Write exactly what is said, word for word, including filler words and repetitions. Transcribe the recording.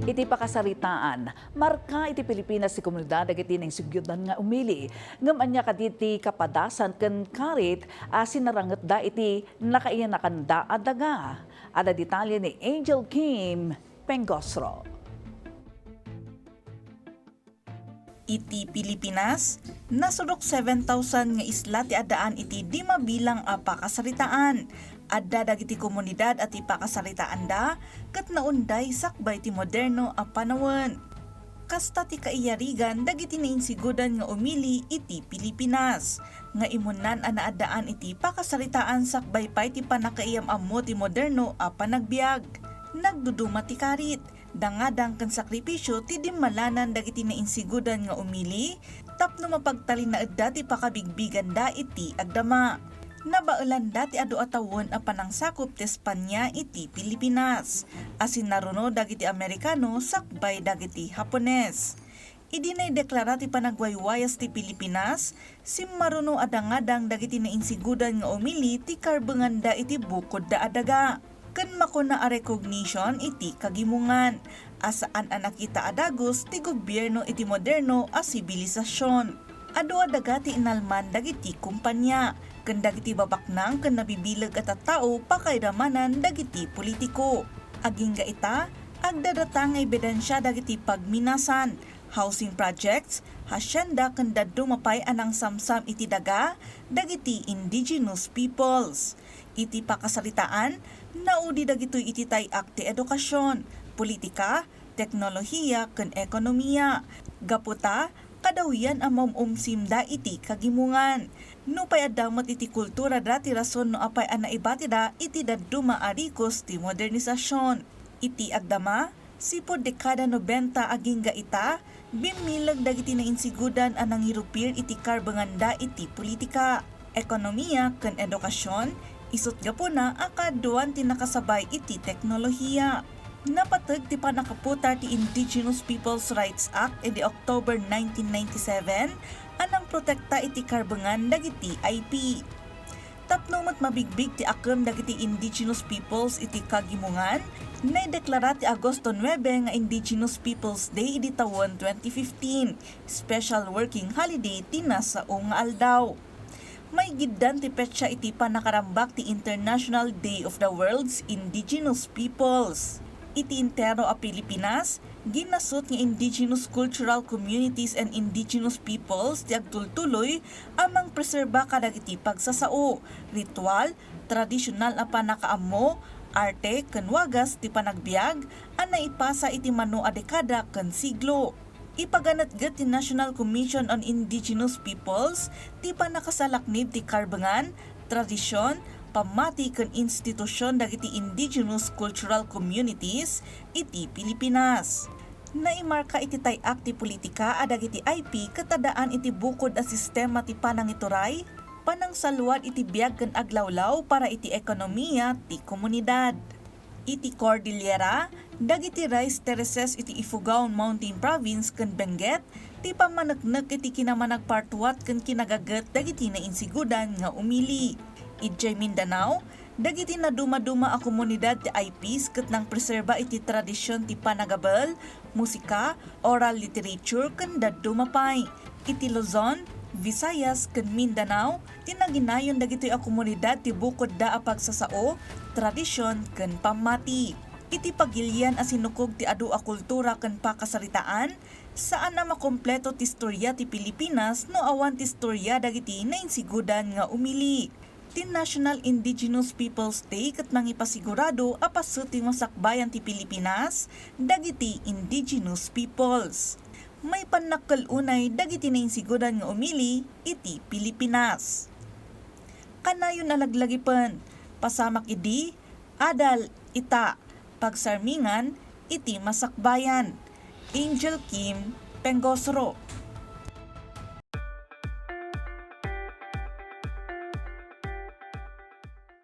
Iti pakasaritaan, marka iti Pilipinas ti komunidad dagiti nainsiguddan nga umili. Ngem ania kadi ti kapadasan ken karit a sinarangetda iti nakaiyanakanda a daga? Adda detalye ni Angel Kim Pengosro. Iti Pilipinas, nasudok seven thousand nga isla ti addaan iti di mabilang a pakasaritaan. Adda dagiti komunidad a ti pakasaritaanda ket naunday sakbay ti moderno a panawen. Kasta ti kaiyarigan dagiti nainsigodan nga umili iti Pilipinas, nga imunnan a naaddaan iti pakasaritaan sakbay pay ti pannakaiyam-ammo ti moderno a panagbiag. Nagduduma ti karit, dangadang ken sakripisio ti dimmalanan dagiti nainsigodan nga umili tapno mapagtalinaedda ti pakabigbiganda iti agdama. Nabaelanda ti adu a tawen a panangsakup ti Espania iti Pilipinas, a sinaruno dagiti Amerikano sakbay dagiti Hapones. Idi naideklara ti panagwaywayas ti Pilipinas, simmaruno a dangadang dagiti nainsigodan nga umili ti karbenganda iti bukodda a daga ken makuna a recognition iti kagimongan a saan a nakita a dagus ti gobierno iti moderno a sibilisasion. Adu a daga ti inalman dagiti kompania ken dagiti babaknang ken nabibileg a tattao pakairammanan dagiti politiko. Agingga ita, agdadata nga ebidensia dagiti pagminasan, housing projects, hacienda ken dadduma pay a nangsamsam iti daga dagiti indigenous peoples. Iti pakasaritaan, naudi dagitoy iti tay-ak ti edukasion, politika, teknolohiya, ken ekonomiya. Gapu ta, kadawyan a maum-umsimda iti kagimongan. Nupay adda met iti kulturada ti rason no apay a naibatida iti dadduma a rikos ti modernisasion. Iti agdama, sipud dekada nobenta agingga ita, bimmileg dagiti nainsigodan a nangirupir iti karbenganda iti politika, ekonomiya, ken edukasion, isut' gapuna a kaaduan ti nakasabay iti teknolohiya. Napateg ti pannakaputar ti Indigenous Peoples' Rights Act idi October nineteen ninety-seven a nangprotekta iti karbengan dagiti I P. Tapno met mabigbig ti akem dagiti indigenous peoples iti kagimongan, naideklara ti Agosto nuebe nga Indigenous Peoples' Day idi tawen twenty fifteen, special working holiday ti nasao nga aldaw. Maigiddan ti petsa iti pannakarambak ti International Day of the World's Indigenous Peoples. Iti entero a Pilipinas, ginasut nga indigenous cultural communities and indigenous peoples ti agtultuloy a mangpreserba kadagiti pagsasao, ritual, tradisyonal a pannakaammo, arte, ken wagas ti panagbiag a naipasa iti mano a dekada ken siglo. Ipaganetget ti National Commission on Indigenous Peoples ti pannakasalaknib ti karbengan, tradision, pammati ken institusion dagiti indigenous cultural communities iti Pilipinas. Naimarka iti tay-ak ti politika a dagiti I P ket addaan iti bukod a sistema ti panangituray, panangsalwad iti biag ken aglawlaw para iti ekonomiya ti komunidad. Iti Cordillera, dagiti rice terraces iti Ifugao Mountain Province ken Benguet ti pammaneknek iti kinamanagpartuat ken kinagaget dagiti nainsigodan nga umili. Idiay Mindanao, dagiti nadumaduma a komunidad ti I Ps ket nangpreserba iti tradision ti panagabel, musika, oral literature, ken dadduma pay. Iti Luzon, Visayas, ken Mindanao, tinaginayon dagitoy a komunidad ti bukodda a pagsasao, tradision, ken pammati. Iti pagilian a sinukog ti adu a kultura ken pakasaritaan, saan a makompleto ti istorya ti Pilipinas no awan ti istorya dagiti nainsigodan nga umili. Ti National Indigenous Peoples' Day ket mangipasigurado a paset ti masakbayan ti Pilipinas dagiti indigenous peoples. Maipannakkel unay dagiti nainsigodan nga umili iti Pilipinas. Kanayon a laglagipen, pasamak idi, adal, ita, pagsarmingan, iti masakbayan. Angel Kim, Pengosro.